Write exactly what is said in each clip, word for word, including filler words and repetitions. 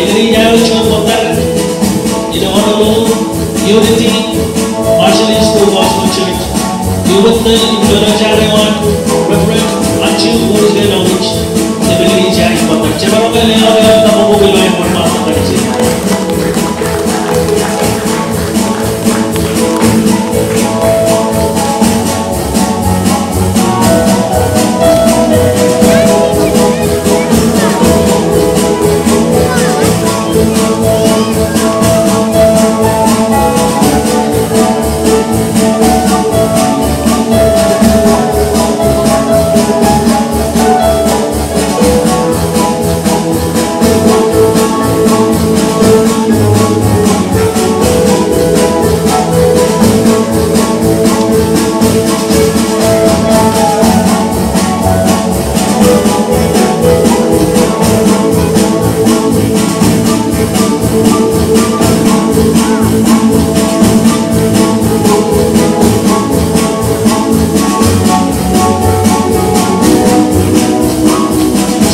Eñin ej aō juon ṃōttad in Honolulu Unity Marshallese Full Gospel Church. Ewōr tōl im juon eo ej aō Reverend Anju Orismein Owens. Im eñin ej aō ṃōttad. Jemaroñ ke leḷọk eok kabbokbok ilo aer ṃōttad.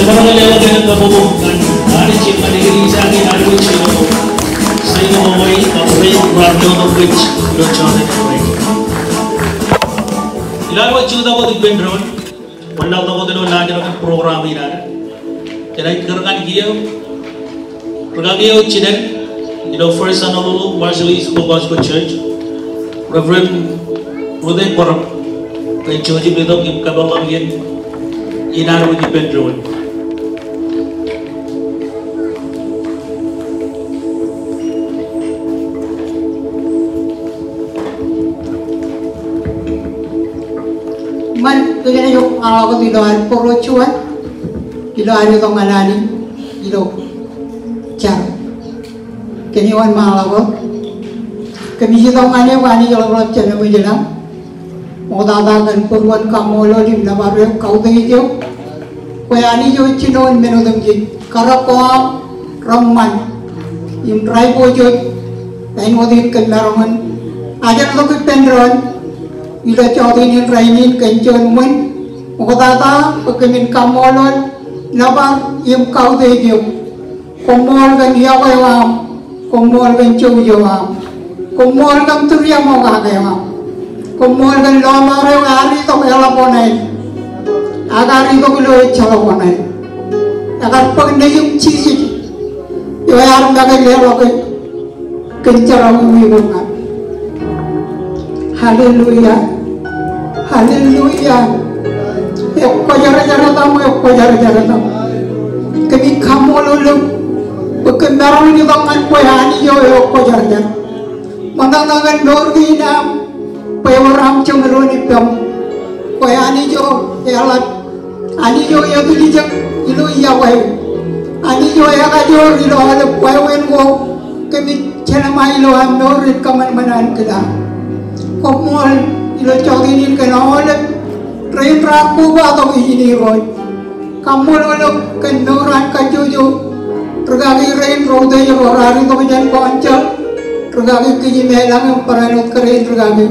Jemaroñ ke leḷọk eok kabbokbok ñan Anij im ñan eñin ej aō Anij ilo, ilo ṃōṃei, ilo ṃōṃei. Bar joñan kōj ilo jota in rainin. Ilo aer jutak wōt ippān doon, bar ḷọk wōt ilo laajrak in program in ad. Jenaaj kūr ñan kiiō, rūkaki eo jinen ilo First Honolulu Marshallese Full Gospel Church, Reverend Ruth A. Bōrōm, bwe en jouj im itok im kōpeḷḷọk iien in ad wōj ippān doon. Ṃōn, kōjeañ ej ṃaḷa wōt ilo ad bōro juon, ilo ad itok ñan Anij ilo jar. Kōn eo an ṃaḷa wōt, kōmij itok ñan eok Anij ḷapḷap Jemem ilañ, ṃoktata kōn būruon kaṃṃoolol im nōbar eok, kautiej eok, bwe Anij eo jinoin men otemjej, kar ko aṃ reṃṃan im ri-aiboojoj āinwōt in kōm maroñ in ajjeḷtok ippān doon ilo jota in rainin kōn juon ṃōn, ṃoktata bwe kōmin kaṃṃoolol, nōbar im kautiej eok. Koṃṃool kōn iọkwe eo aṃ. Koṃṃool kōn jouj eo aṃ. Koṃṃool kōn tūriaṃokake eo aṃ. Koṃṃool kōn lọmọọr eo ear itok eḷap oṇāer, ak ear itok ilo ejjeḷọk oṇāer. Ekar bōk nejiṃ Jisōs eo ear make leḷọk eok kōn jerọwiwi ko ñan. Hallelujah. Hallelujah. Ekwōjarjar etaṃ, ekwōjarjar etaṃ. Kōmij kaṃṃoolol eok bwe kōm maroñ in itok ñan kwe Anij eo ekwōjarjar. Ṃōṇōṇō kōn mour kein aṃ bwe ewōr aṃ joñoul doon ippaṃ. Kwe Anij eo eḷap, Anij eo etiljek ilo iọkwe, Anij eo ekajoor ilo aolep wāween ko kōmij jeṇema ilo aṃ mour in kōṃanṃan ankilaaṃ. Koṃṃool ilo jota in kōn aolep rein raar kobatok ijin Irooj. Kaṃṃoolol eok kōn mour an kajjojo rūkaki rein ro utiej ro raar itok jān council, rūkaki Kijimeḷañ im barāinwōt kōrā in rūkaki.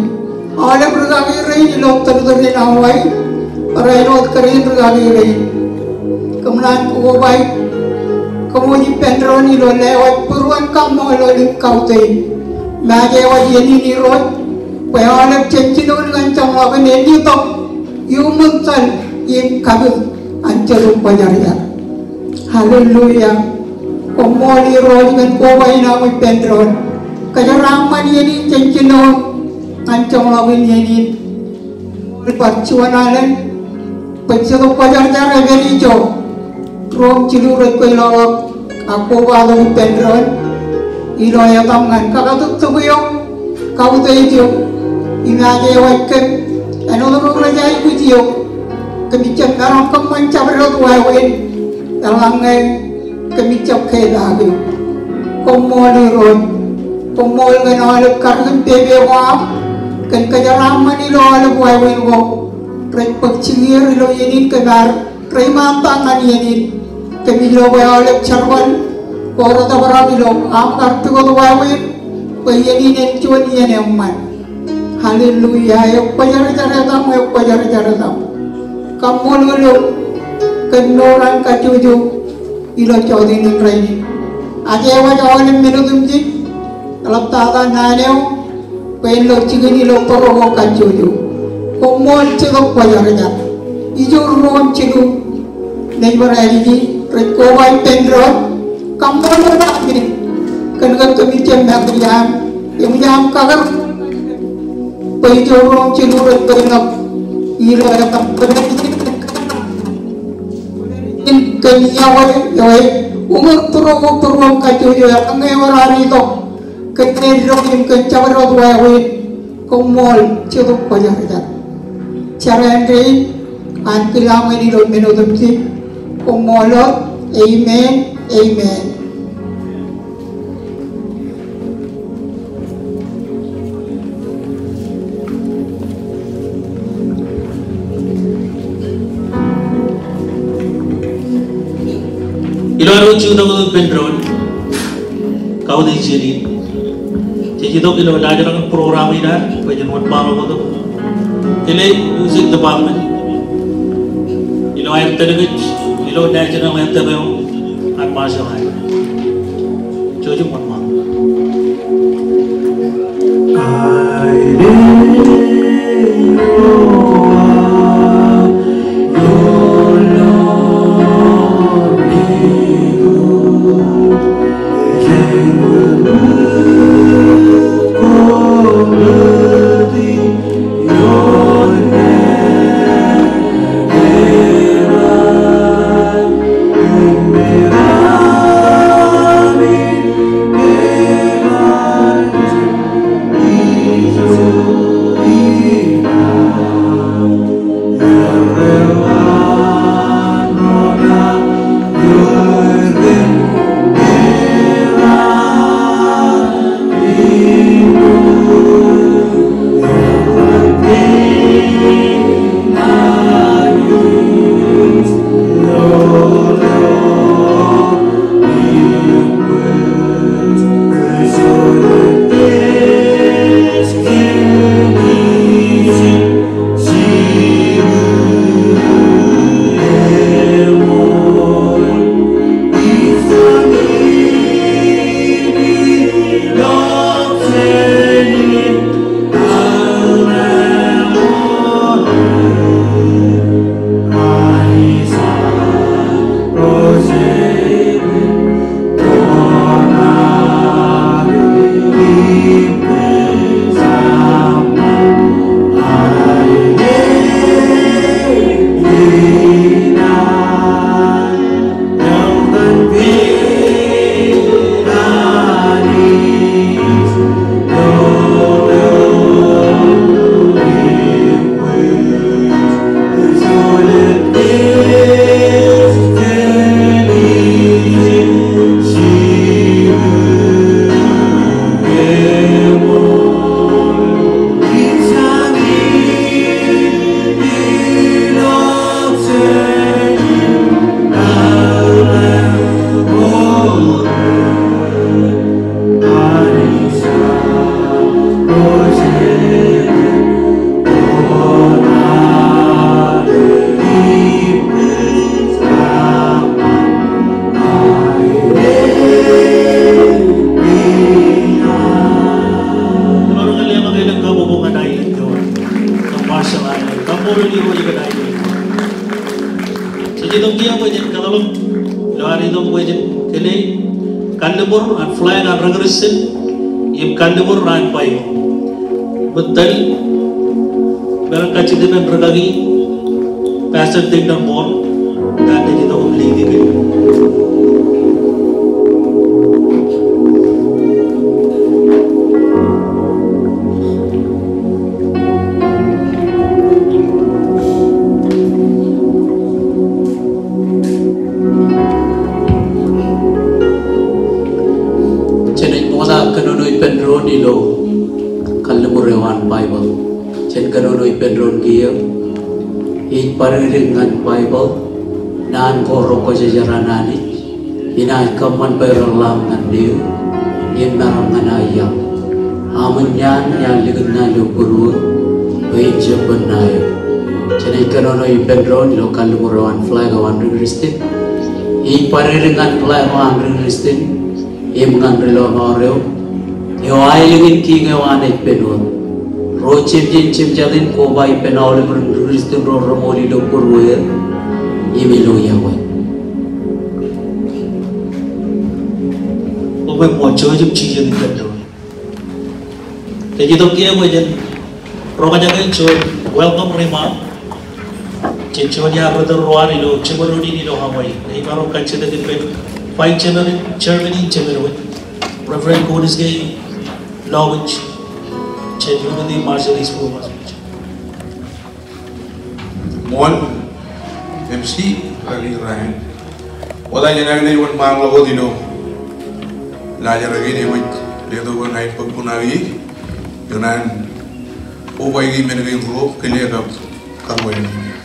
Aolep rūkaki rein ilo tōrtōr in Hawaii, barāinwōt kōrā in rūkaki rein. Kōṃṃan kobaik kōm wōj ippān doon ilo lewōj būruon kaṃṃoolol im kautiej. Im ej wōj iien in Irooj bwe aolep jān jinoin ñan joñḷọk in en itok iuṃwin tōl im kapit an Jetōb Kwōjarjar. Hallelujah. Koṃṃool Irooj kōn koba in aṃ ippān doon. Kōjeraaṃṃan iien in jān jinoin ñan joñḷọk in iien in. Bar juon alen bwe Jetōb Kwōjarjar ej pād ijo ruo im jilu rej kweilọk ak kobatok ippān doon ilo etaṃ ñan kakatūktūk eok, kautiej eok, im ej wōj kōm āinwōt ro rej aikuj eok. Kōmij jab maroñ kōṃṃan jabdewōt wāween eḷaññe kōmij jab kepaak eok. Koṃṃool Irooj. Koṃṃool kōn aolep karōk im pepe ko aṃ kōn kōjeraaṃṃan ilo aolep wāween ko rej bōk jikier ilo iien in kōm ar reiṃaantak ñan iien in. Kōmij lo bwe aolep jerbal ko retōprak ilo aṃ kar pukot wāween bwe iien in en juon iien eṃṃan. Hallelujah. Ekwōjarjar etaṃ, ekwōjarjar etaṃ. Kaṃṃoolol eok kōn mour an kajjojo ilo jota in rainin. Ej wōj aolep men otemjej eḷaptata naan eo bwe en lo jikin ilo bōro ko kajjojo. Koṃṃool Jetōb Kwōjarjar. Ijo ruo im jilu naaj bar āliji rej koba ippān doon. Kaṃṃoolol amen kōn ke kōmij jab make iaaṃ im iaaṃ kakar bwe ijo ruo im jilu rej bōkḷọk ilo etaṃ kōn iọkwe eo ej uñūr bōro ko būruon kajjojo eḷaññe ewōr ad itok kōn eddo im kōn jabdewōt wāween. Koṃṃool Jetōb Kwōjarjar. Jar āindein, ankilaṃ in ilo men otemjej. Koṃṃool wōt. Amen. Amen. Ilo ad jutak wōt ippān doon, kautiej iien in. Jej itok ilo laajrak in program in ad bwe jen wōnṃaanḷọk wōt kile music department ilo aer tōl kōj ilo national anthem eo an Marshall Islands. Jouj im wōnṃaanḷọk. Bwe jen kōtḷọk ilo ad itok bwe jen kile kalliṃur an flag an ri Kristian im kalliṃur an Baibōḷ. Ṃōttan men kajjitōk men rikaki Pastor Dingdon Paul, ilo ad itok im lead e. Jenaaj ṃokta kōnono ippān doon ilo kalliṃur eo an Baibōḷ. Jen kōnono ippān doon kiiō. Ij bar edik ñan Baibōḷ, naan ko rekwōjarjar an Anij, inaaj kōṃṃan bwe ren ḷaam ñan neō im maroñ ñan aō iaḷ. Aṃ in iaan iar likūt ṇa ilo būruō bwe in jab bōk ṇa eō. Jenaaj kōnono ippān doon ilo kalliṃur eo an flag eo an ri Kristian. Ij bar edik ñan flag eo an ri Kristian im ñan ri lọmọọr eo, eo aelōñ in kiiñ eo an ej pen wōt. Ro jemjen jemjatin koba ippān aolep ri Kristian ro reṃool ilo būrueer im ilo iọkwe. Koba ṃōk jouj im jijet ippān doon. Jej itok kiiō bwe jen roñjake juon welcome remark. Jen juon iar ri tōl ro ad ilo jemān in ilo Hawaii. Ij maroñ kajjitōk ippān Vice Chairman, Chairman in jemān in, Reverend Konis K. Lobich, jān Unity Marshallese Movement. Ṃool, M C, Ravi Ryan. Wōt ij nañinmej wōnṃaanḷọk wōt ilo laajrak in, eṃōj letok bwe ña ij bōk kuṇaō ie ikōṇaan kobaiki men kein ruo, kile kab karuwainene.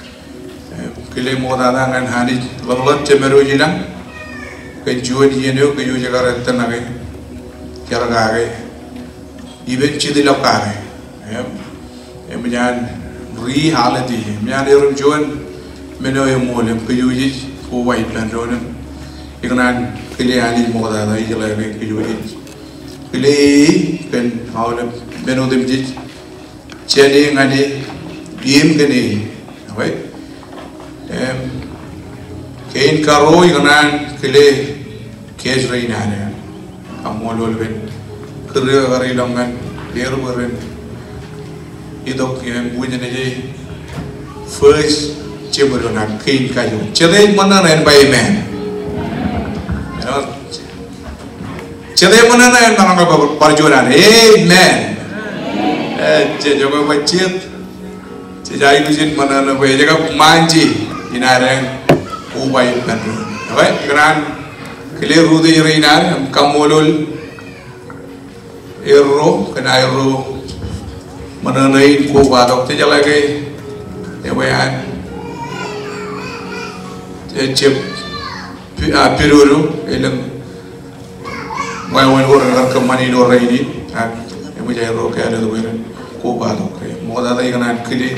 Im kile ṃoktata ñan Anij ḷapḷap jemād eo ilañ kōn juon iien eo kōj kar ettōṇake, jar kake, ippān jitilọk kake. Im, im eṃōj an re-holiday, eṃōj an erom juon men eo eṃool im kōj jej koba ippān doon im ikōṇaan kile Anij ṃoktata, ijeḷā ke kōj jej kile e kōn aolep men otemjej jān e ñan e im kōn e. Okay? Im, kein karuo ikōṇaan kile guest rein ad. Kaṃṃoolol kōn kūr eo ekar ilọk ñan er bwe ren itok im bwijin ej first jemād eo ñan kein kajoor. Jete ej ṃōṇōṇō en ba amen? Āinwōt jete ej ṃōṇōṇō en, maroñ ke bar juon ad amen? Ej, ej, ej, ej, ej, ej aikuj in ṃōṇōṇō bwe ej kab ṃaanje in ad en koba ippān doon. Okay, ikōṇaan kile rūtōj rein ad im kaṃṃoolol erro kōn aerro ṃōṇōṇō in kobatok. Jejeḷā ke ewi an, e, jab pi-, a, pidodo elōñ wāween ko rekar kōṃṃani ilo rainin, ak eṃōj aerro kāālōt bwe ren kobatok. Ṃoktata ikōṇaan kile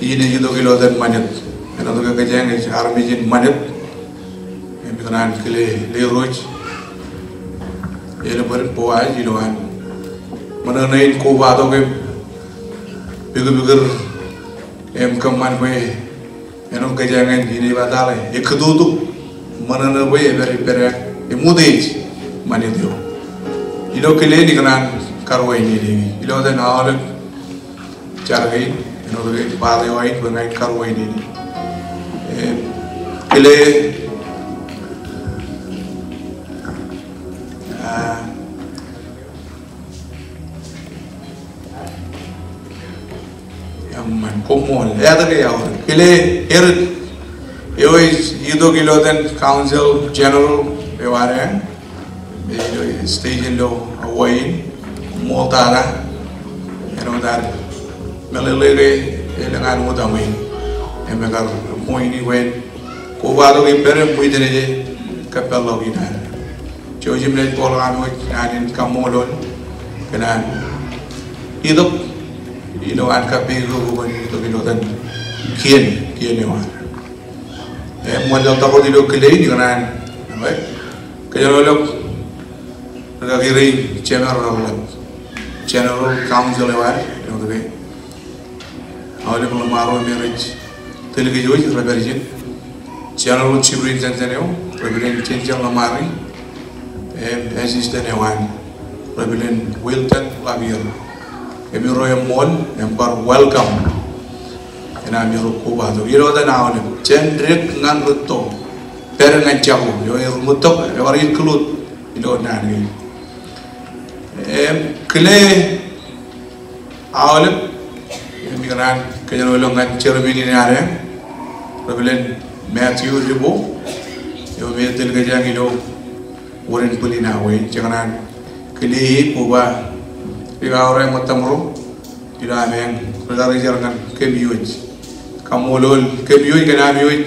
in ej itok ilo etan ṃanit. Āinwōt ke kōjeañ ej armej in ṃanit, im ikōṇaan kile Leroy Elbert Boaz ilowaan ṃōṇōṇō in kobatok im pikpikūr im kōṃṃan bwe āinwōt kōjeañ in ej ba tata, ekkūtutu ṃōṇōṇō bwe epād ippād im utiej ṃanit eo. Ilo kile in ikōṇaan karuwainene ilo etan aolep jar kein, āinwōt ke bōtaab eo aō bwe ña ij karuwainene. Im kile, ah, Eṃṃan, koṃṃool. Etan ke aō kile Eric eo ej itok ilo etan Council General eo ad, ilo station ilo Hawaii in, ṃoktata, āinwōt ad meḷeḷe ke elōñ an utaṃwe im ekar appoint e bwe en kobatok ippād im bwijin ej kōpeḷḷọk in ad. Jouj im naaj bōkḷọk amwōj naan in kaṃṃoolol kōn an itok ilo an kappok ko kwōn itok ilo etan kien, kien eo ad. Im ṃōk ḷọk wōt ilo kile in ikōṇaan, okay? Kōjeañ ḷọk rūkaki rein jemād reḷḷap, General Council eo ad, okay? Aolep ḷōṃaro im rej tōl kōj wōj rej pād ijin. General Superintendent eo, Reverend Jensen Lamari, im Assistant eo an, Reverend Wilton Lapier. Kōmiro eṃṃool im bar welcome. Enaaj ro kobatok ilo etan aolep, jān dik ñan rūtto, pād ñan jako, eo ej rūtto, eo ej include ilo naan kein. Im kile aolep, im ikōṇaan kōjro ilo ñan chairman in ad, Reverend Matthew Libo, eo me etal kōjeañ ilo wōr in bwilin awa in, jekōṇaan kile e koba ri-kawōr eo ṃōttan ro, ilo ameañ ri-karijer ñan kōm iwōj. Kaṃṃoolol kōm iwōj kōn aṃ iwōj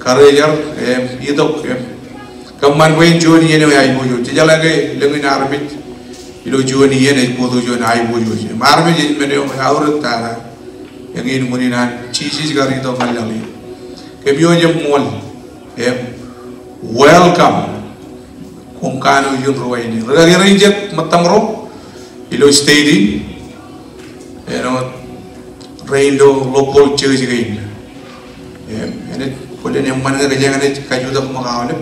karijer, im itok, im kōṃṃan bwe en juon iien eo aiboojoj. Jejeḷā ke lōñ in armej ilo juon iien ej bōktok juon aiboojoj. Im armej ej men eo aorōk tata. Eñin ṃōṇ in an Jisōs kar itok ñan laḷ in. Kōm iwōj eṃṃool. Im welcome. Koṃ kanooj in ro aini. Rūkaki rein jet ṃōttan ro ilo state in. Āinwōt rein ilo local church kein. Im enaaj bōlen eṃṃan ñe kōjeañ enaaj kajutak ṃōk aolep.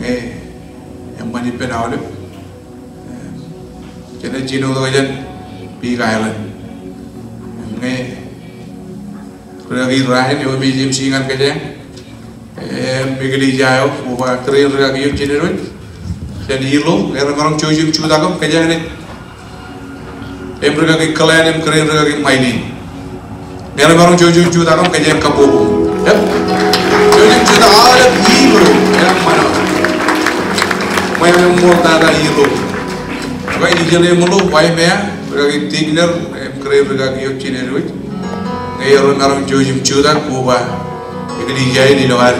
Ñe eṃṃan ippān aolep, im jenaaj jino tok jān Big Island. Im ñe rūkaki Ryan eo me ej MC ñan kōjeañ, im eklejia eo, koba kōrā in rūkaki eo jined wōj jān Hilo, ñe remaroñ jouj im jutak im kōjeañ enaaj. Im rūkaki Glenn im kōrā in rūkaki Mailin, ñe remaroñ jouj im jutak im kōjeañ kabbokbok. Yep. Jouj im jutak aolep Hilo, im ṃanau. Ṃweo eṃṃool tata Hilo. Ak ijele ṃōṇō, Waimea, rūkaki Tigner, im kōrā in rūkaki eo jined wōj. Ñe emaroñ jouj im jutak, koba eklejia in ilo ad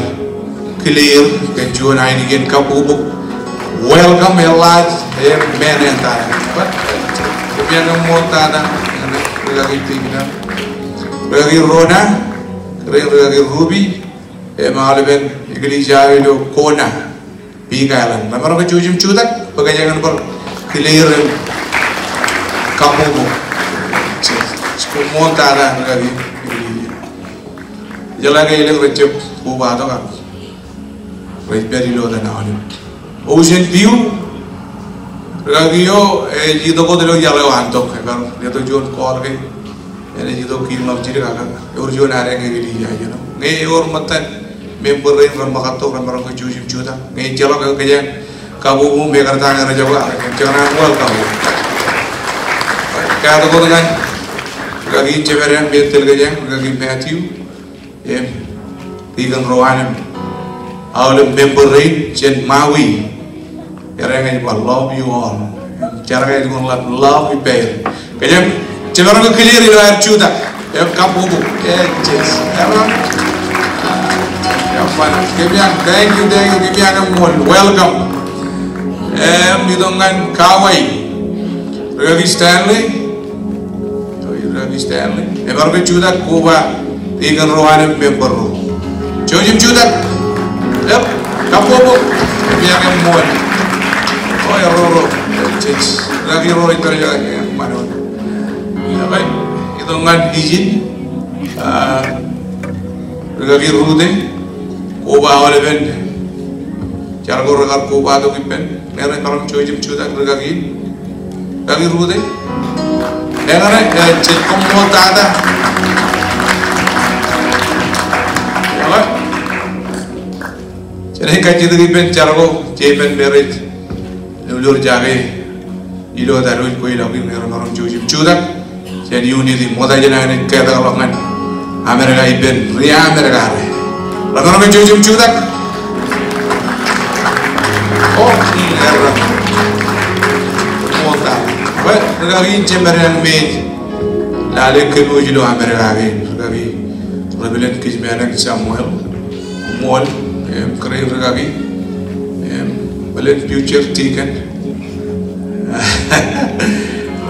kile er kōn juon ainikien kabbokbok. Welcome, eḷaaj, im men eṇ tata. But, kōm eṃṃan tata, rūkaki Tigner, rūkaki Rona, kōrā in rūkaki Ruby, im aolepen eklejia eo ilo Kona, Big Island. Remaroñ ke jouj im jutak, bwe kōjeañ en bar kile er im kabbokbok. Koṃṃool tata rūkaki. Jeḷā ke elōñ rej jab kobatok ak rej pād ilo etan aolep. Ocean View, rūkaki eo ej itok wōt ilo iaḷ eo an tok, ekar letok juon call ke enaaj itok kiiō ḷọk jidik ak ewōr juon ad eklejia eo. Ñe ewōr ṃōttan member rein reṃōkattok, remaroñ ke jouj im jutak. Ñe ejjeḷọk, kōjeañ kabbokbok im ekar ta ñe rej jab, ak jekōṇaan welcome. Katak wōt ñan rūkaki in jemād eṇ me etal kōjeañ, rūkaki Matthew, im Deacon Rowan im aolep member rein jān Maui. Ereñ ej ba love you all. Jar ke ej kōn love, love ippāer. Kōjeañ jemaroñ ke kile er ilo aer jutak im kabbokbok. Yes, yes. Ereñ. Kōm eañ, thank you, thank you. Kōm eañ eṃṃool. Welcome. Im itok ñan Kauai, rūkaki Stanley. Rūkaki Stanley. Emaroñ ke jutak, koba Deacon Rowan im member ro. Jouj im jutak. Yep. Kabbokbok. Kōm eañ eṃṃool. O, erro ro. Yes. Rūkaki ro rej pād ilo, ṃanau. Okay. Itok ñan Eugene. Ah, rūkaki Rute. Koba aolepen jar ko rekar kobatok ippān. Ñe remaroñ jouj im jutak rūkaki in. Rūkaki Rute. Eñṇe, eh, jej koṃṃool tata. Eḷap. Jenaaj kajjitōk ippān jar ko, jeipen me rej lolorjake ilo tōl eo ej kweilọk in, ñe remaroñ jouj im jutak. Jān unity, ṃokta jān aō naaj ketak ḷọk ñan Amerika ippān ri-Amerika ṇe. Remaroñ ke jouj im jutak. O, erro. Ṃokta. Bwe, rūkaki in jemād eṇ me ej lale kōpooj ilo Amerika kein, rūkaki Reverend Kijmeanek Samuel. Ṃool, im, kōrā in rūkaki, im, bōlen future deacon.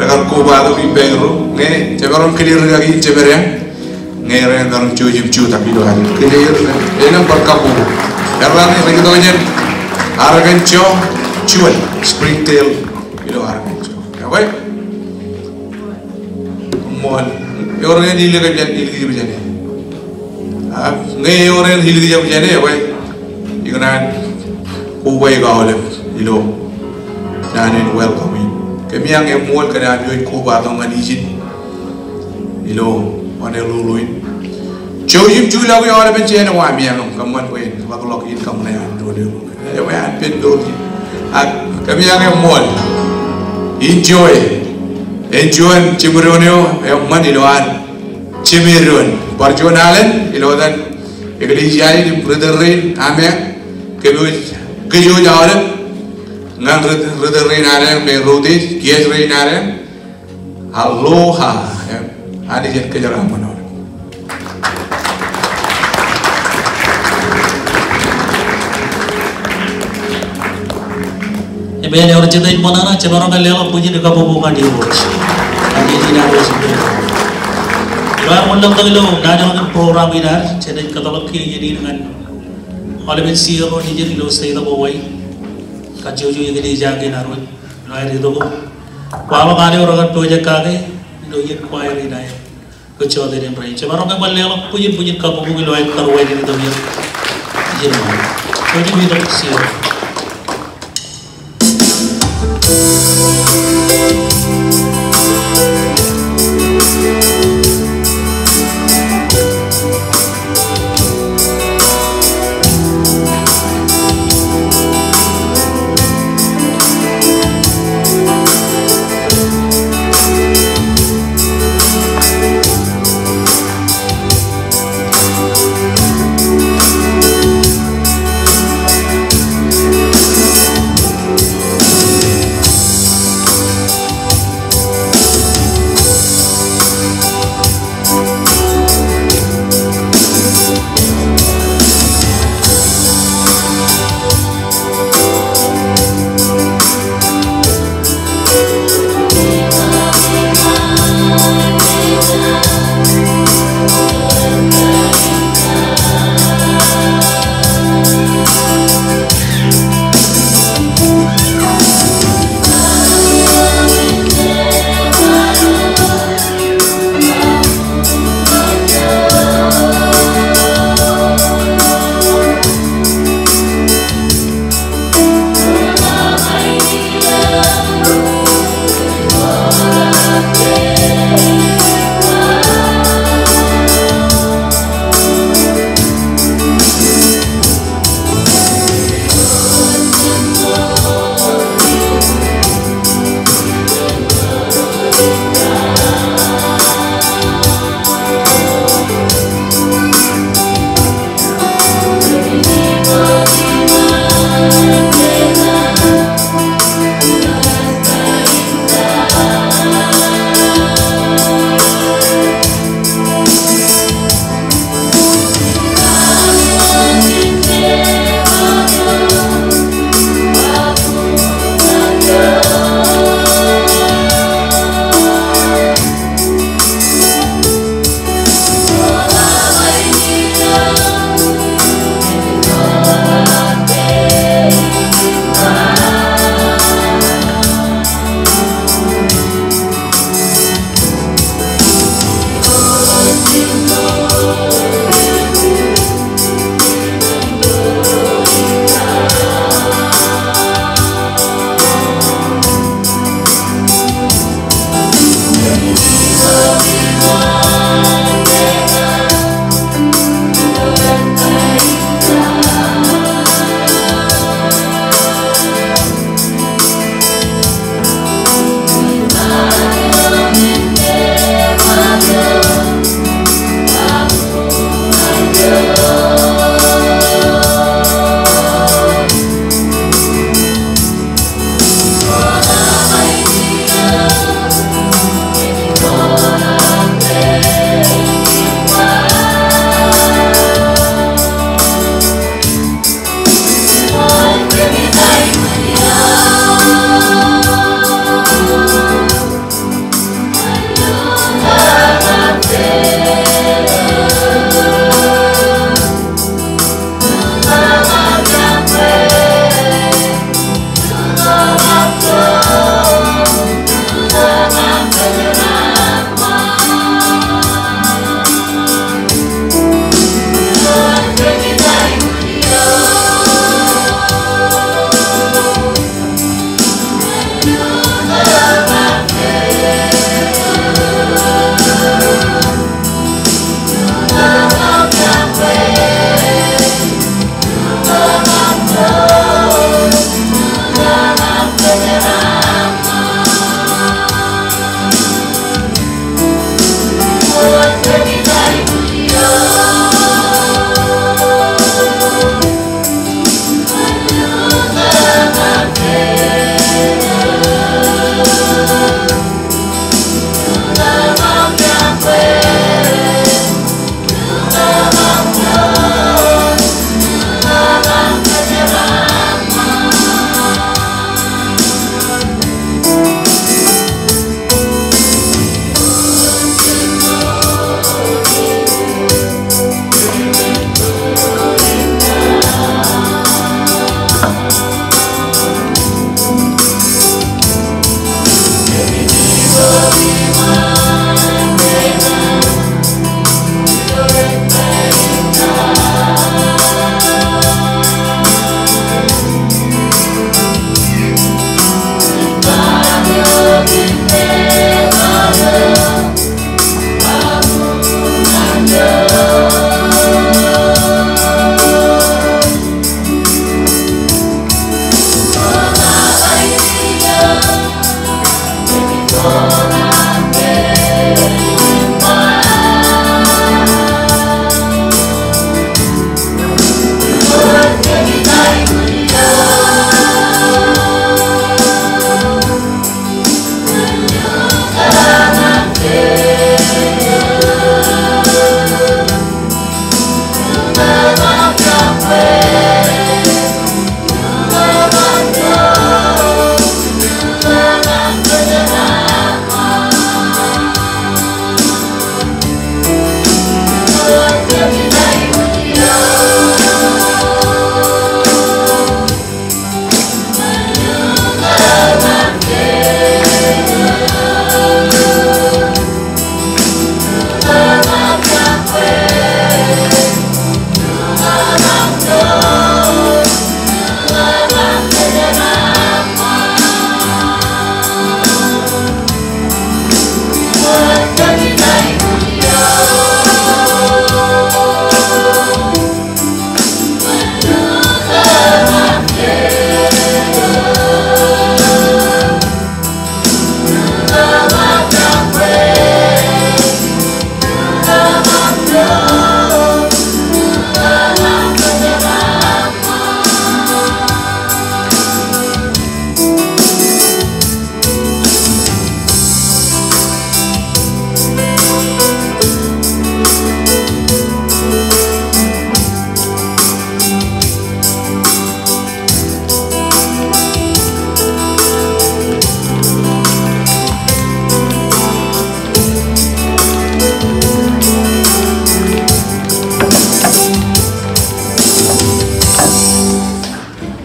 Rekar kobatok ippāerro, ñe jemaroñ kile rūkaki in jemād eṇ, ñe remaroñ jouj im jutak ilo ad kile er, elōñ bar kabbokbok. Erro ṇe rej itok jān Arkansas, juon, Springdale, ilo Arkansas. Okay? Ṃool. Ewōr ñe ej ilōñ kōn jān, ilōñ kōn jān e. Ak ñe ewōr en ilikin jān e, bwe ikōṇaan koba aolep ilo naan in welcome in. Kōmij eṃṃool kōn aṃ eo ej kobatok ñan ijin ilo Honolulu in. Jouj im juḷọk aolepān jān e, wa, meñe kōṃṃan bwe en ḷapḷọk in kōṃṃane an Honolulu. Ewōr an pen doon. Ak kōmij eṃṃool. Enjoy. Enjoy jiṃdoon eo eṃṃan ilo an jiṃdoon. Bar juon alen ilo etan eklejia in im ritōl rein, amen. Kōmij kōj aolep ñan ritōl rein aolep, me ro rej kiiō rein aolep. Aloha. Anij en kōjeraaṃṃan aolep. Amen. Ewōr jet ej ṃōṇōṇō, jemaroñ ke leḷọk bwijin kabbokbok ñan Irooj. Ñan Irooj. Ilo ad wōnṃaantak ilo naan eo im program in ad, jen ej kōtḷọk kiiō iien in ñan aolepān C E O ro nejid ilo state of Hawaii. Kajjojo eklejia kein ad wōj ilo aer itok im kwaḷọk aolep ro kajjojo kake ilo iien kwaer in aer kōj jota in rainin. Jemaroñ ke bar leḷọk bwijin, bwijin kabbokbok ilo aer kōtḷọk itok iien in. Kōj im itok C E O.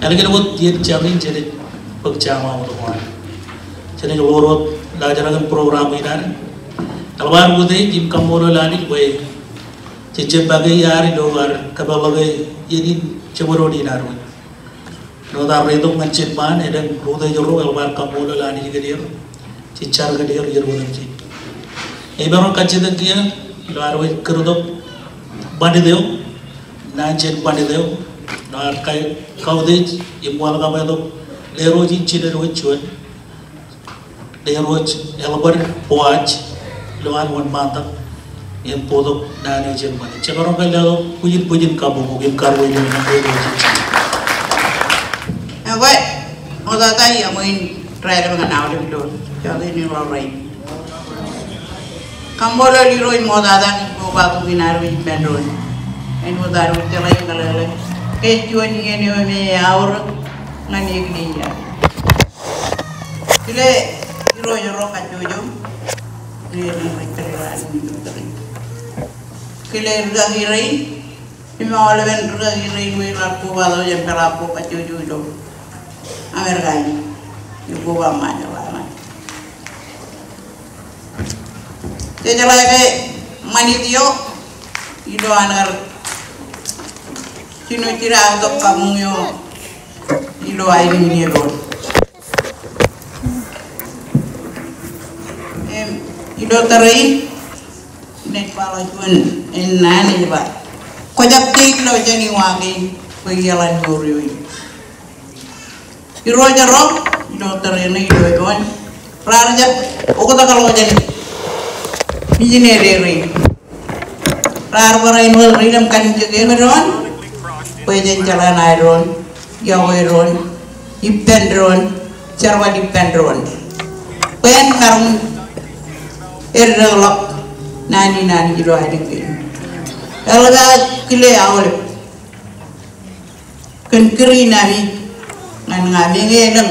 Ālikin wōt iien jabōn jenaaj bōk jaṃ aō wōt wōt. Jenaaj ḷoor wōt laajrak in program in ad. Eḷap ad utiej im kaṃṃoolol Anij bwe jej jab make iar ilo ad kōpeḷḷọke iien in jemdoon in ad wōj. Āinwōt ad reitok ñan ijin ṃaan, elōñ ri-utiej ro, eḷap ad kaṃṃoolol Anij kōn er. Jej jar kōn er iien otemjej. Emaroñ kajjitōk kiiō ilo ad wōj kūrtok ṃanit eo, naan jān ṃanit eo, ilo ad ka-, kautiej im welcome tok Lerooj in Jined wōj juon. Lerooj Elbert Boaz, ilo ad wōnṃaantak im bōktok naan eo jān ṃanit. Jemaroñ ke letok bwijin bwijin kabbokbok im karuwainene ñan Lerooj in Jined. Ekwe, ṃoktata iọkwe in raelep ñan aolep ilo jota in ilo rainin. Kaṃṃoolol Irooj ṃoktata ilo kabuñ in ad wōj ippān doon. Āinwōt ad wōj jeḷā im kōḷḷe ke ej juon iien eo me eaorōk ñan eklejia. Kile Irooj ro kajjojo. Kile ri-kaki rein. Im aolepen ri-kaki rein bwe ren kobatok jān peḷaaṃ bok kajjojo ilo Amerika in. Im koba ṃaanḷọk ḷọk. Jejeḷā ke ṃanit eo ilo an kar jino jidaatok kabuñ eo ilo aelōñ in epoon. Im ilo tōre in, inaaj ba ḷọk juon ennaan ej ba, kwōjak take ilo jān iwa kein bwe iaḷ an mour eo in. Irooj ro ilo tōre ṇe ilo epoon raar jab oktak ḷọk jān mijinede rein. Raar barāinwōt ri-lōñ kajjitōk eō doon, bwe jen jeḷā ṇae doon, iọkwe doon, ippān doon, jerbal ippān doon. Bwe en maroñ eddekḷọk naan in Anij ilo aelōñ kein. Eḷap aō kile aolep kōn kūr in ami ñan ña meñe elōñ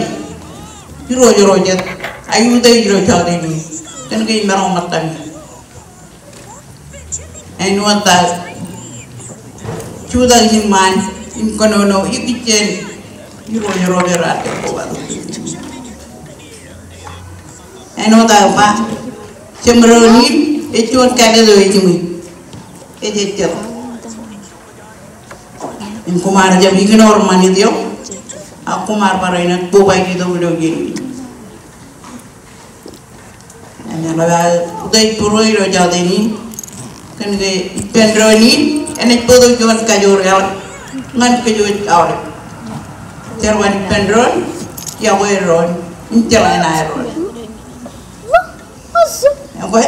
irooj ro jet, a utiej ilo jọteen in, kōn ke imaroñ ṃōttami. Āinwōt aō jutak iṃaan im kōnono ikijjien irooj ro raar jab kobatok. Āinwōt aō ba, jeṃdoon in ej juon kāālōt eo ejiṃwe. Ej ejjeḷọk. Im koṃ ar jab ignore ṃanit eo, ak koṃ ar barāinwōt kobatok ilo iien in. Im eḷap aō utiej būruō ilo jọteen in, kōn ke ippān doon in enaaj bōktok juon kajoor eḷap ñan kōj wōj aolep. Jerbal ippān doon, iọkwe doon, im jeḷā ṇae doon. Ekwe,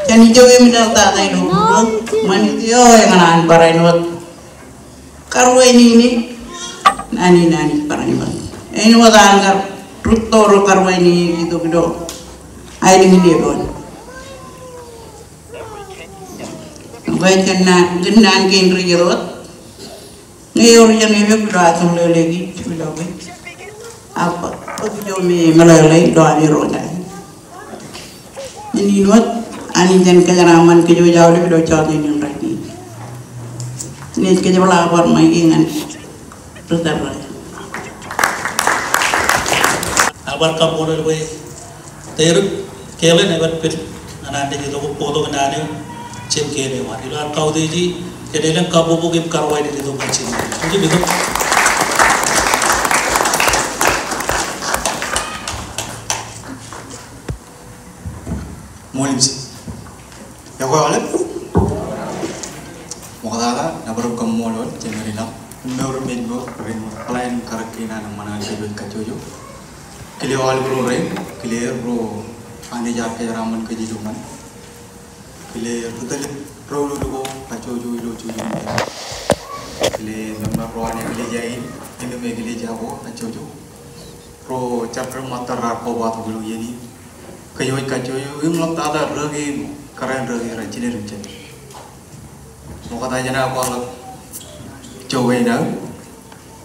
jān ijo im etal tata ilo būruō, ṃanit eo ekōṇaan barāinwōt karuwainene naan in Anij barāinwōt. Āinwōt an kar rūtto ro karuwainene itok ilo aelōñ in eoon. Ekwe, kōn naan, kōn naan kein ri-iiet wōt, ñe ewōr jen epiḷ ilo aō ḷōḷḷe kōj ilo kōj, ak bōk ijo me meḷeḷe ilo ami ro naan. Im āinwōt Anij en kōjeraaṃṃan kōj wōj aolep ilo jọteen in rainin. Im ij kōjepḷaak bar ṃae ñan ri-tōl ro. Ear bar kaṃṃoolol bwe Derek Kellen ebar pād ñan an dejjeḷọk bōktok naan eo jān kien eo ad. Ilo ad kautiej e, jen elōñ kabbokbok im karuwainene itok ñan Jim. Jim, itok. Ṃool im sit. Ekwe aolep. Ṃoktata, nōbar im kaṃṃoolol, jemād ilọk. Im mour im ej mour, ren wōt ḷain im karōk kein an eṃṃan an kōj wōj kajjojo. Kile aolep ro rein, kile ro Anij ear kōjeraaṃṃan kōj ilo ṃōn. Kile ri-tōl ro lukkuun ko kajjojo ilo juon iien. Kile member ro an eklejia in, im eklejia ko kajjojo. Ro jar ri-ṃōttad raar kobatok ilo iien in. Kōj wōj kajjojo, im ḷoktata rūkaki im kōrā in rūkaki ro jilel im jilel. Ṃokta jān aō kwaḷọk Joe Kenneth,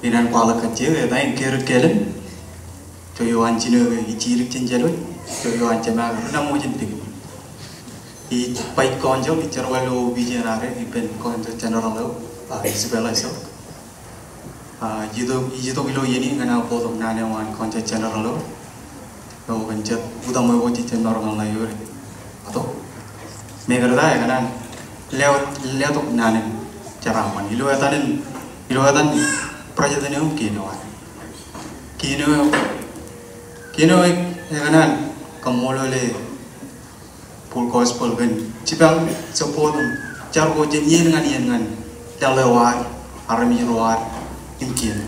inaaj kwaḷọk kajjitōk, eta in Derek Kellen. Joe eo an jino ke ij jidik jān Jālwōj, Joe eo an jema ke ri-naṃo jān Pekot. Ij vice council, ij jerbal ilo opiij eo ad, ippān council general eo, ah, Isabella Silk. Ah, ij itok, ij itok ilo iien in ñan aō bōktok naan eo an council general eo. Eo kōn jet utaṃwe ko jej jab maroñ in ḷeo eo. Ato. Meñe kōn ta ekōṇaan letok, letok naan in jeraaṃṃan. Ilo etan in, ilo etan president eo im kien eo ad. Kien eo, kien eo ekōṇaan kaṃṃoolole Full Gospel kōn jipañ support im jar ko jān iien ñan iien ñan leḷḷe eo ad, armej ro ad, im kien.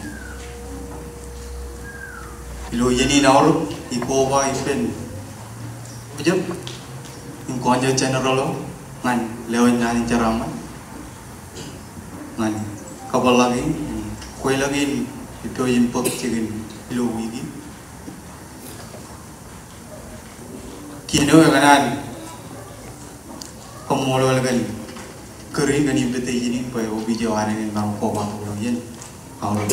Ilo iien in aorōk, ij koba ippān bishop im council general eo ñan lewōj naan in jeraaṃṃan ñan kōpeḷḷọk in, kweilọk in, ippo im bōk jikin ilo wiik in. Kien eo ekōṇaan kaṃṃoolol kōn kūr in kōn invitation in bwe opiij eo ad enaaj maroñ kobatok ilo iien aorōk.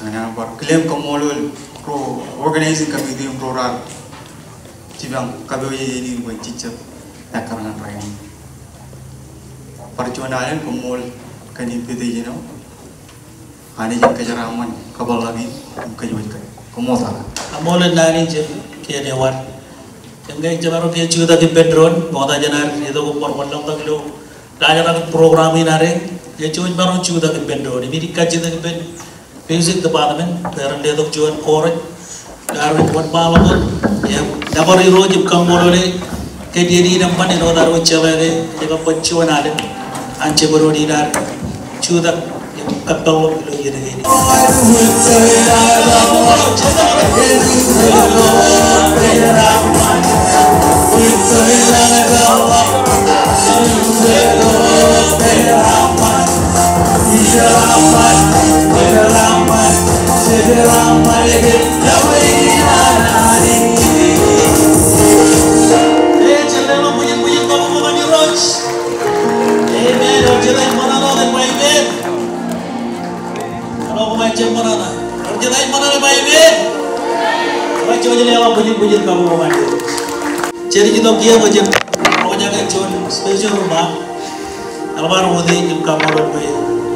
Ekōṇaan bar kile im kaṃṃoolol ro organizing committee im ro raar jipañ kapo iien in bwe jejjet ekkar ñan rainin. Bar juon alen kaṃṃoolol kōn invitation eo. Anij en kōjeraaṃṃan kōpeḷḷọk in im kōj wōj kōn. Koṃṃool tata. Kaṃṃoolol naan in jān kien eo ad. Im ñe ij jab maroñ ke jutak ippān doon, ṃokta jān ad itok im bar bar leḷọk ilo laajrak in program in ad, ij jab maroñ jutak ippān doon. Im ij kajjitōk ippān music department bwe ren letok juon chorus. Iar wōnṃaanḷọk wōt, im nōbar Irooj im kaṃṃoolole kōn iien in eṃṃan āinwōt ad wōj jeḷā ke ej kab baj juon alen an jemdoon in ad jutak im kappālḷọk ilo iien kein. Jen itok kiiō bwe jen ro ñan juon special remark. Eḷap aer wōt ej im kaṃṃoolol bwe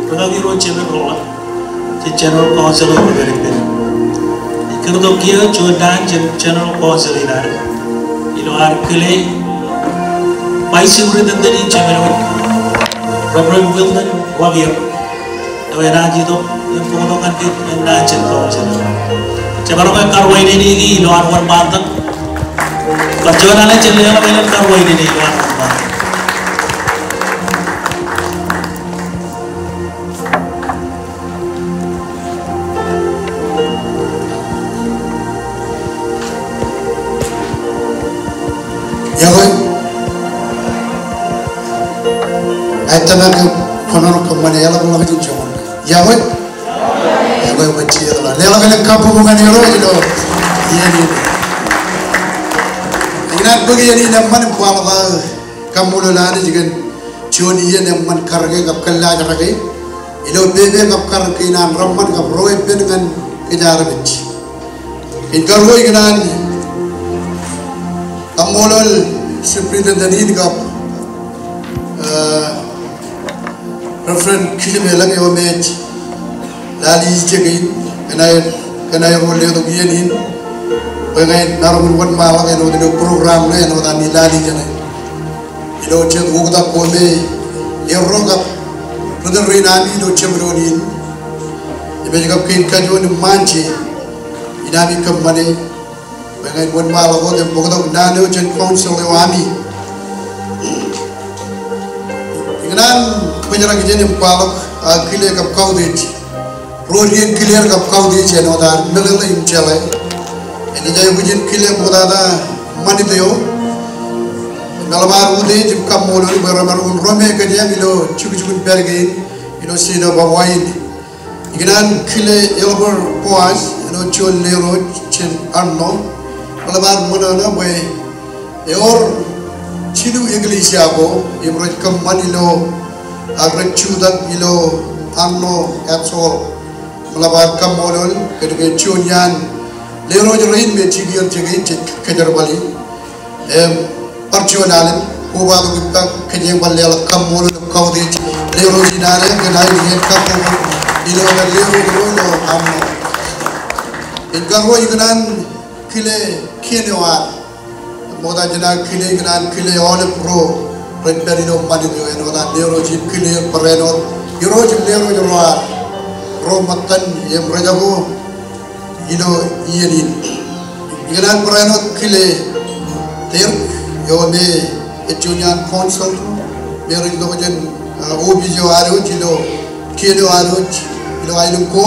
rūkaki ro jemān ro ḷọk jān General Council eo rej pād ippān. Ij kōrtok kiiō juon naan jān General Council in ad ilo ad kile Vice Superintendent in jemān eo, Reverend Wilton Wakier. Eo enaaj itok im bōktok ñan kōj ñan naan jān council. Jemaroñ ke karuwainene e ilo an wōnṃaantak. Kab juon alen jen leḷọk elōñ karuwainene ilo an wōnṃaantak. Iọkwe. Ij tōmak kōn an kōṃṃane eḷap ḷọk jān joñoul. Iọkwe. Iọkwe bwe jen leḷọk elōñ kabbokbok ñan Irooj ilo iien in. Ikōṇaan bōk iien in eṃṃan im kwaḷọk aō kaṃṃoolol Anij kōn juon iien eṃṃan karōke kab kōllaajrake ilo pepe kab karōk kein an reṃṃan kab ro ippān ñan kōj armej. Im karuo ikōṇaan kaṃṃoolol Superintendent in kab, eh, Reverend Kilemeḷañ eo me ej lale ijeke in, kōn aer, kōn aer ro letok iien in bwe ña in maroñ in wōnṃaanḷọk āinwōt ilo program ṇe āinwōt ami lale ijeṇe. Ilo jet oktak ko me erro kab ri tōl rein ami ilo jemdoon in, im ej kab kein kajoor im ṃaanje in ami kōṃṃane bwe ña in wōnṃaanḷọk wōt im bōktok naan eo jān council eo ami. Ikōṇaan bōjrak ijeṇ im kwaḷọk aō kile kab kautiej ro dien kile er kab kautiej āinwōt ad meḷeḷe im jeḷā. Enaaj aikuj in kile ṃoktata ṃanit eo im eḷap ad utiej im kaṃṃoolol bwe remaroñ in roñ kōjeañ ilo jukjuk in pād kein ilo state eo an Hawaii. Ikōṇaan kile Elder Boaz āinwōt juon lerooj jān Arno. Eḷap ad ṃōṇōṇō bwe ewōr jilu eklejia ko im rej kōṃṃan ilo, ak rej jutak ilo Arno Atoll. Eḷap ad kaṃṃoolol kōn ke juon iaan lerooj rein me jikier jeke in jej kōjerbali. Im bar juon alen, kobatok ippa kōjeañ bar leḷọk kaṃṃoolol im kautiej lerooj in ad kōn aer iien kabbokbok ilo etan lerooj ro ilo Arno. Im karuo ikōṇaan kile kien eo ad. Ṃokta jān aō kile ikōṇaan kile aolep ro rej pād ilo ṃanit eo āinwōt an lerooj in kile er barāinwōt irooj im lerooj ro ad ro ṃōttan im rejako ilo iien in. Ikōṇaan barāinwōt kile Dirk eo me ej juon iaan council me rej itok jān, ah, opiij eo ad wōj ilo kien eo ad wōj ilo aelōñ ko.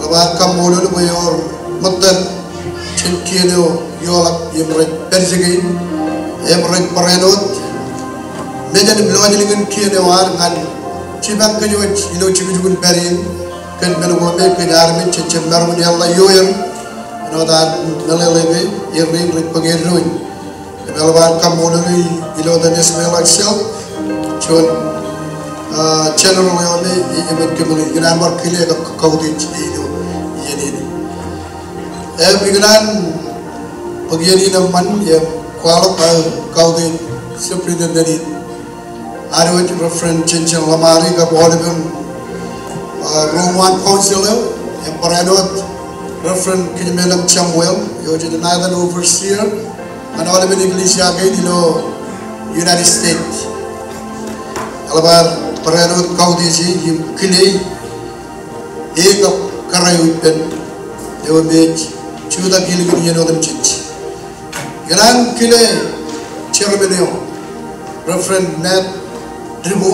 Eḷap ad kaṃṃoolol bwe ewōr ṃōttan jān kien eo ioḷọk im rej pād ijeke in im rej barāinwōt mejān im lọjilñin kien eo ad ñan jipañ kōj wōj ilo jukjuk in pād in. Kōn men ko me kōj armej jej jab maroñ in eḷḷā ioer āinwōt ad meḷeḷe ke errein rej bōk eddoin. Im eḷap ad kaṃṃoolol ilo etan Ismael Axel, juon, ah, general eo me eṃṃan kōmālōt. Ikōṇaan bar kile kab kautiej e ilo iien in. Im ikōṇaan bōk iien in eṃṃan im kwaḷọk aō kautiej superintendent in ad wōj Reverend Jensen Lamari kab aolepen, ah, ro ṃaan council eo, im barāinwōt Reverend Kilemeḷañ Samuel eo ej etan overseer ñan aolepen eklejia kein ilo United States. Eḷap ad barāinwōt kautiej e im kile e kab kōrā eo ippān eo me ej jutak ilikin iien otemjej. Ikōṇaan kile chairman eo, Reverend Matt Ribo,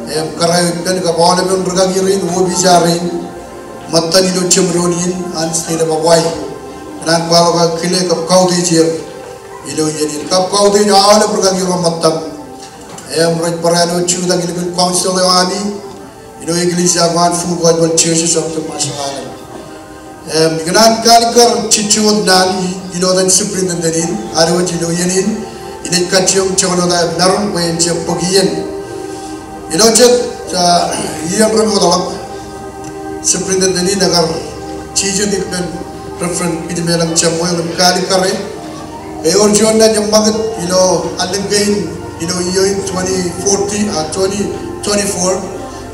im kōrā eo ippān kab aolepen rūkaki rein, opiij rein, ṃōttan ilo jemdoon in an state of Hawaii. Ikōṇaan kwaḷọk aō kile kab kautiej er ilo iien in. Kab kautiej aolep rūkaki ro ṃōttan im rej barāinwōt jutak ilikin council eo ami, ilo eklejia ko an Full Gospel Churches of the Marshall Island. Im, ikōṇaan kalikkar jejjo wōt naan i-, ilo etan superintendent in, ad wōj ilo iien in, inaaj kajjioñ jokwane wōt aer maroñ bwe en jab bōk iien. Ilo jet, ah, iien ren wōtlọk, superintendent in ekar jijet ippān Reverend Kijemeḷañ Samuel im kalikkare. Ewōr juon naaj eṃṃakūt ilo allōñ kein ilo iiō in twenty fourteen, ah, twenty twenty-four.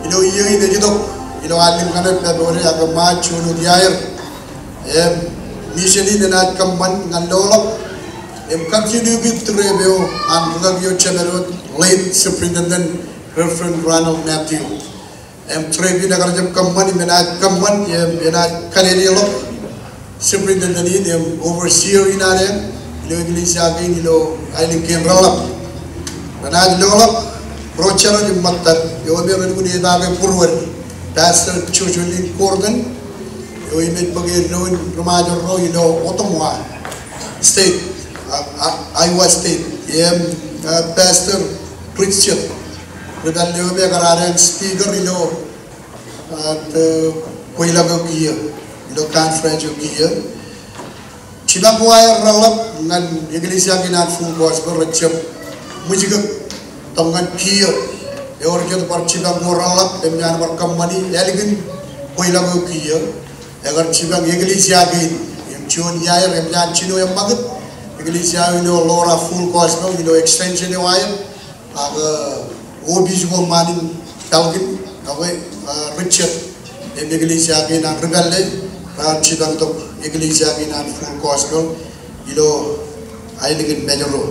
Ilo iiō in ej itok ilo allōñ kaṇe February ak eṃṃaan juon wōt iaer. Im, mission in enaaj kōṃṃan ñan loḷọk im continue kōn tūreep eo an rūkaki eo jemād wōt, late Superintendent Reverend Ronald Matthew. Im, tūreep in ekar jab kōṃṃan im enaaj kōṃṃan im enaaj kalikkar ḷọk superintendent in im overseer in ad ilo eklejia kein ilo aelōñ kein reḷḷap. Renaaj loḷọk ro jerbal im ṃōttad, eo me relukkuun epaake būruod, Pastor Jocelyn Gordon, eo im ej bōk eddo in ri-Ṃajeḷ ro ilo Ottumwa State, a, a, Iowa State, im, a, Pastor Richard, ri-pālle eo me ekar ad speaker ilo, a, the, kweilọk eo kiiō, ilo conference eo kiiō. Jipañ ko aer reḷḷap ñan eklejia kein an Full Gospel rej jab ṃwijkōk tok ñan kiiō. Ewōr jet bar jipañ ko reḷḷap im ñan bar kōṃṃani ālikin kweilọk eo kiiō. Ekar jipañ eklejia kein im juon iaer eṃōj an jino eṃṃakūt eklejia eo ilo Laura Full Gospel ilo extension eo aer. Ak, uh, opiij ko ṃaan in Falcon, ak, uh, Richard, im eklejia kein an ri-pālle, raar jipañ tok eklejia kein an Full Gospel ilo aelōñ in Mājro.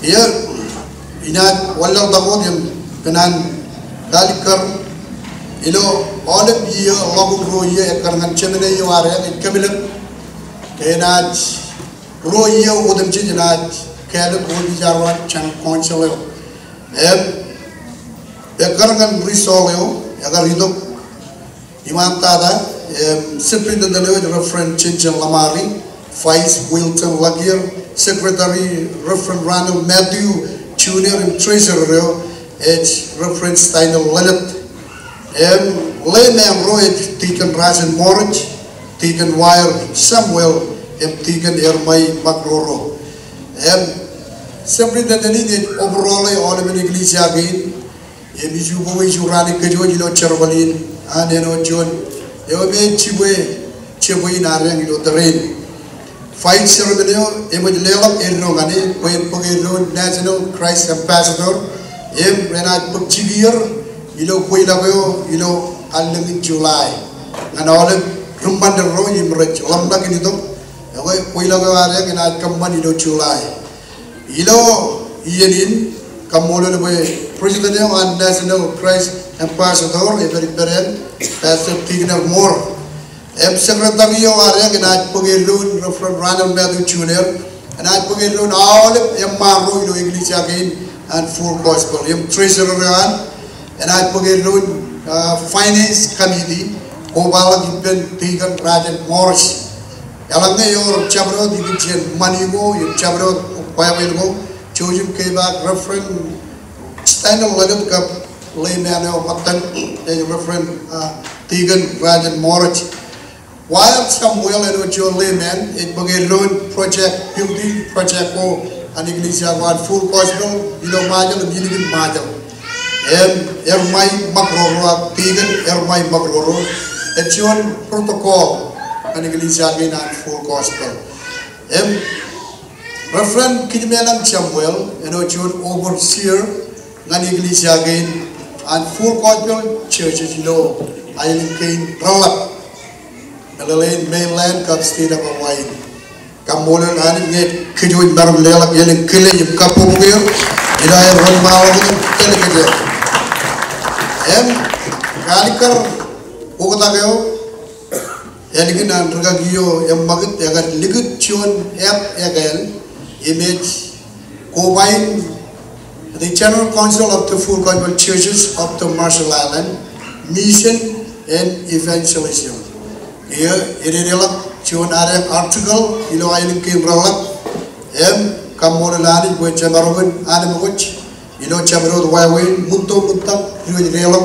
Iiō, inaaj wanlaḷtak wōt im kōṇaan kalikkar ilo aolep iiō, ḷọk im ruo iiō ekkar ñan Jemān eo ad ej kōmlep, enaaj ruo iiō otemjej enaaj kāālōt opiij eo an General Council eo. Im, ekkar ñan result eo, ekar itok iṃaantata, im, superintendent eo ej Reverend Jensen Lamari, Vice Wilton Lakier, Secretary Reverend Ronald Matthew Junior, im Treasurer eo ej Reverend Steiner Leonard. Im, layman ro ej Deacon Rajen Morich, Deacon Wire Samuel, im Deacon Ermai Makroro. Im, superintendent in ej overall e aolepen eklejia kein, im iju bwe iju raan in kōjwōj ilo jerbal in, an āinwōt juon eo me ej jibwe jebwe in ad ilo tōre in. Vice chairman eo eṃōj leḷọk eddo ñan e bwe en bōk eddo in National Christ Ambassador, im renaaj bōk jikier ilo kweilọk eo ilo allōñ in July. Ñan aolep ri-ṃanit ro im rej ḷōmṇak in itok, ekwe kweilọk eo ad enaaj kōṃṃan ilo July. Ilo iien in, kaṃṃoolol bwe President eo an National Christ Ambassador, ej pād ippād, Pastor Tigner Moore. Im Secretary eo ad enaaj bōk eddo in Reverend Ronald Matthew Junior, enaaj bōk eddo in aolep eṃṃaan ro ilo eklejia kein an Full Gospel. Im Treasurer eo an, enaaj bōk eddo in, ah, Finance Committee, kobaḷọk ippān Deacon Rajen Morris. Eḷaññe ewōr jabdewōt ikijjien ṃani ko, im jabdewōt wāween ko, jouj im kepaak Reverend Steiner Leonard kab layman eo ṃōttan, ej Reverend, ah, Deacon Rajen Morris. Wire Samuel āinwōt juon layman, ej bōk eddo in project, building project ko an eklejia ko an Full Gospel ilo Ṃajeḷ im ilikin Ṃajeḷ. Im Ermai Makroro, ak Deacon Ermai Makroro, ej juon protocol an eklejia kein an Full Gospel. Im Reverend Kijemeḷañ Samuel āinwōt juon overseer ñan eklejia kein an Full Gospel Churches ilo aelōñ kein reḷḷap, meḷeḷein mainland kab state of Hawaii. Kaṃṃoolol Anij ñe kōjwōj maroñ leḷọk elōñ kile im kabbokbok er ilo aer wōnṃaanḷọk im tōl kōj. Im kalikkar oktak eo, ālikin an rūkaki eo eṃṃakūt, ekar likūt juon app ekāāl im ej kobain The General Council of the Full Gospel Churches of the Marshall Island, Mission and Evangelism. Iiō, ededeḷọk juon adeañ article ilo aelōñ kein reḷḷap, im kaṃṃoolol Anij bwe jemaroñ in anemkwōj ilo jabdewōt wāween ṃukto ṃuktak rej deḷọñ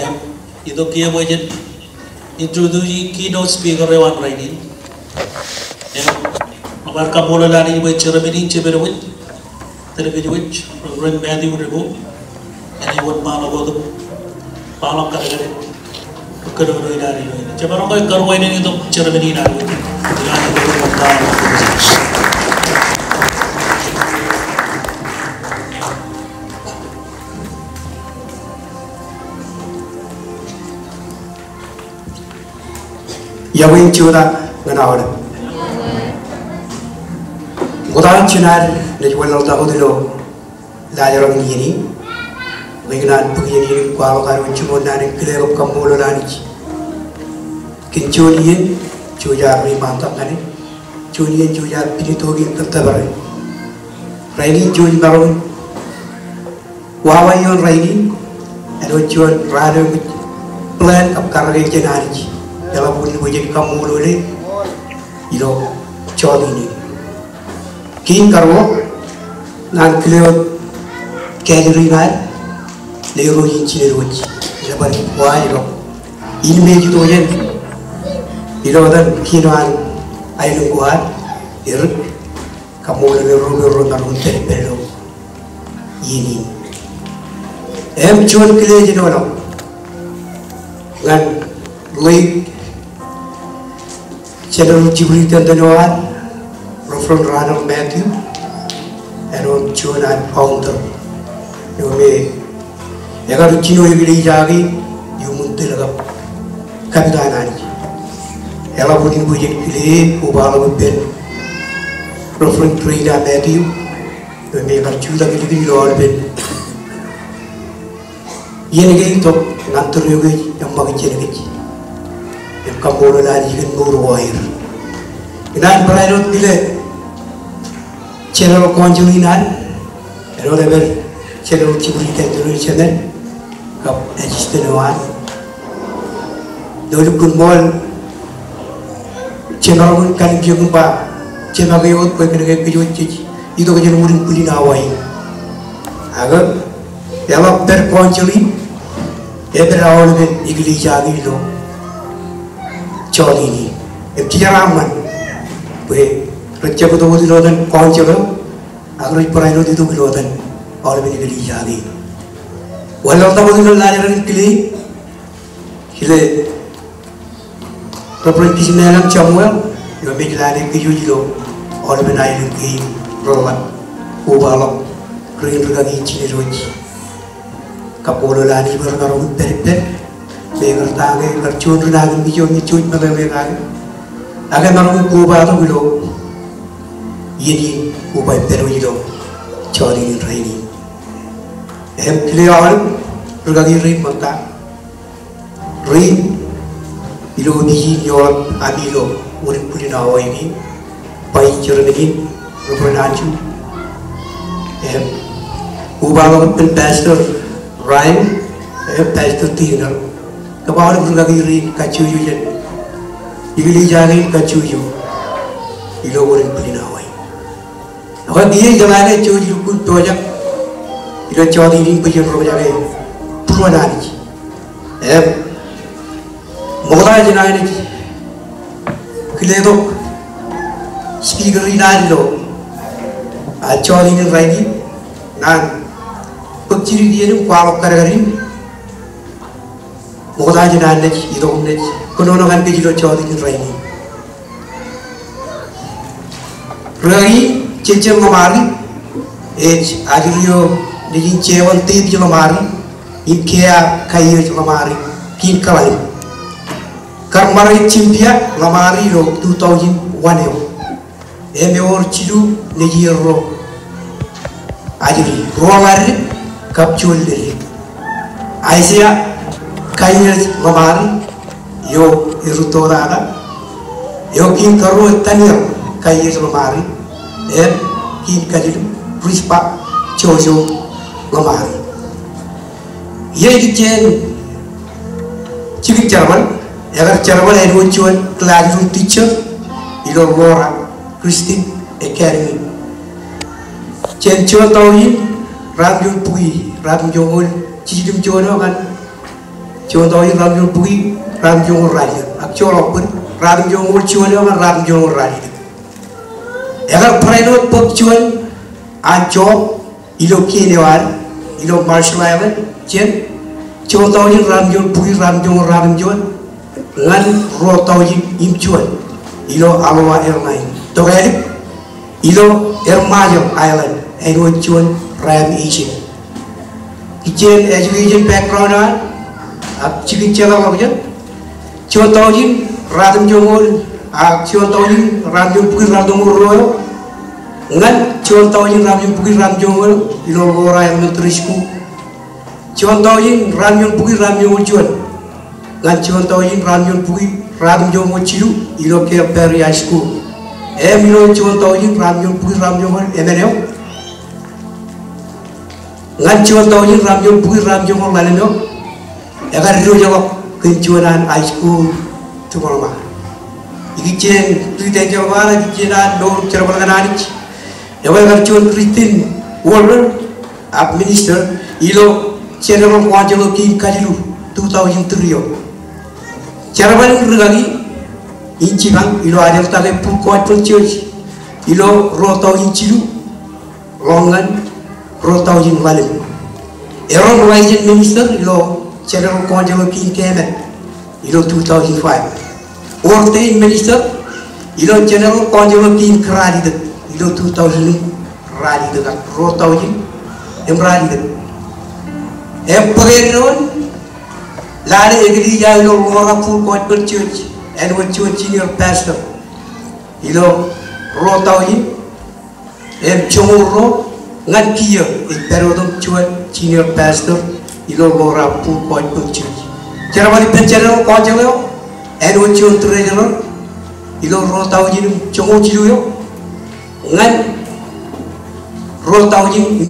Im itok kiiō bwe jen introduce keynote speaker eo an rainin. Im ij bar kaṃṃoolol Anij bwe chairman in jepel wōj, tōl kōj wōj, Reverend Matthew Rebo, enaaj wōnṃaanḷọk wōt im kwaḷọk kadkadek kōnono in an ilo iien. Jemaroñ ke karuwainene itok chairman in an wōj. Iọkwe im jutak ñan aolep. Ṃokta jān ad naaj wanlaḷtak wōt ilo laajrak in iien in, bwe ikōṇaan bōk iien in im kwaḷọk ad wōt jiṃor naan in kile kab kaṃṃoolol Anij kōn juon iien jej ar reiṃaantak ñan e, juon iien jej ar pintoki im tōpare. Rainin jej maroñ in wawa ioon rainin, āinwōt juon raan eo kwōj plan kab karreke jān Anij, eḷap wūnin bwe jen kaṃṃoolol e ilo joñan in. Kein karuo, ñan kile wōt kāālōt in ad, Leroy in Jined wōj, ilo bar waaj ilo, in me ej itok jān, ilo etan kino an aelōñ ko ad, Erik, kaṃṃoolol er ro, ro maroñ in pād, pād ilo iien in. Im juon kile eo ilo ñan late General Superintendent eo an, Reverend Ronald Matthew, āinwōt juon an founder eo me ekar jino eklejia kein iuṃwin tōl kab kapit an Anij. Eḷap unin bwe jen kile kobaḷọk ippān Reverend Reina Matthew eo me ekar jutak ilikin ilo aolepen iien kein tok ñan tōre eo ke eṃṃakūt jān kōj. Im kaṃṃoolol Anij kōn mour ko aer. Ikōṇaan barāinwōt kile General Council in an, āinwōt epād General Secretary, General Chairman, kab assistant eo an. Ilo lukkuun ṃool, jemaroñ in kallimjek im ba, jemake wōt bwe kōnke kōj wōj jej itok jān wūnin bwilin awa in. Ak eḷap pād council in, epād aolepen eklejia kein ilo jọteen in. Im jeraṃṃan bwe rej jab itok wōt ilo etan council eo, ak rej barāinwōt itok ilo etan aolepen eklejia kein. Wanlaḷtak wōt ilo lale eo ren kile, kile Reverend Kisimālam Samuel, eo me ej lale kōj wōj ilo aolepen aelōñ kein reḷap, kobaḷọk rein rūkaki jined wōj. Kaṃṃoolol Anij bwe remaroñ in pād ippād, bwe ekar ta ke ekar juon rūkaki eo me jej meḷeḷe kake. Ak emaroñ in kobatok ilo iien in koba ippād wōj ilo jọteen in rainin. Im kile aolep rūkaki rein ṃōtta. Rein ilo opiij in eo ami ilo wūnin bwilin awa in, Vice Chairman in, Reverend Andrew. Im kobaḷọk ippān Pastor Ryan, im Pastor Tina. Kab aolep rūkaki rein kajjojo jān eklejia kein kajjojo ilo wūnin bwilin awa in. Ak kiiō ijeḷā ke jouj lukkuun pojak ilo jọteen in bwe jen roñjake būruon Anij. Im ṃokta jān aō naaj kile tok speaker in ad ilo, a, jọteen in rainin, ñan bōk jidik iien im kwaḷọk kadkad in. Ṃokta jān aō naaj itok im naaj kōnono ñan kōj ilo jọteen in rainin. Rūkaki Jenjen Ḷōṃari, ej ajri eo nejin Jewan David Ḷōṃari, im Kea Kaiō Ḷōṃari, kiin kaḷalem. Kar ṃare Jimpia Ḷōṃari ilo two thousand one eo. Im ewōr jilu nejierro ajri, ruo ḷaddik kab juon leddik. Isaiah Kaiō Ḷōṃari, eo erūtto tata, eo kiin karuo Daniel Kaiō Ḷōṃari, im kiin kajiluk Rispa Jojo Ḷōṃari. Iiō ikijjien jikin jerbal, ekar jerbal āinwōt juon classroom teacher ilo Laura Christian Academy. Jān juon taujin ratimjuon bukwi ratimjuonñoul jiljino eo ñan juon taujin ratimjuon bukwi ratimjuonñoul ralitōk. Ak joḷọk bōd, ratimjuonñoul juon eo ñan ratimjuonñoul ralitōk. Ekar barāinwōt bōk juon an job ilo kien eo an, ilo Marshall Island, jān juon taujin ratimjuon bukwi ratimjuonñoul ratimjuon ñan ruo taujin im juon ilo Aloha Airline. Tokālik ilo air Marshall Island, āinwōt juon raam agent. Ikijjien education background eo an, ak jikin jeḷāḷọkjeṇ, juon taujin ratimjuonñoul, a, juon taujin ratimjuon bukwi ratimjuonñoul ruo eo ñan juon taujin ratimjuon bukwi ratimjuonñoul ilo Laura Elementary School. Juon taujin ratimjuon bukwi ratimjuonñoul juon ñan juon taujin ratimjuon bukwi ratimjuonñoul jilu ilo Calvary High School. Im ilo juon taujin ratimjuon bukwi ratimjuonñoul emān eo ñan juon taujin ratimjuon bukwi ratimjuonñoul ḷalem eo, ekar diwōjḷọk kōn juon an high school diploma. Ikijjien ri-tōl jerbal, ikijjien an mour jerbal ñan Anij, eo ekar juon Christian worker ak minister ilo General Council eo kiin kajilu two thousand three eo. Jerbal in rūkaki in jipañ ilo ajeḷ ta ke Full Gospel Church ilo ruo taujin jilu ḷọk ñan ruo taujin ḷalem. Erom ro ej minister ilo General Council kein Kemet ilo two thousand five. Ordained minister ilo General Council kein Ralitōk ilo two thousand ralitōk, ak ruo taujin im ralitōk. Im bōk eddoin lale eklejia ilo Lorab Full Gospel Church, āinwōt juon senior pastor ilo ruo taujin im joñoul ruo ñan kiiō ej pād wōt im juon senior pastor ilo Lorab Full Gospel Church. Jerbal ippān General Council eo, āinwōt juon treasurer ilo ruo taujin im joñoul jilu eo ñan ruo taujin im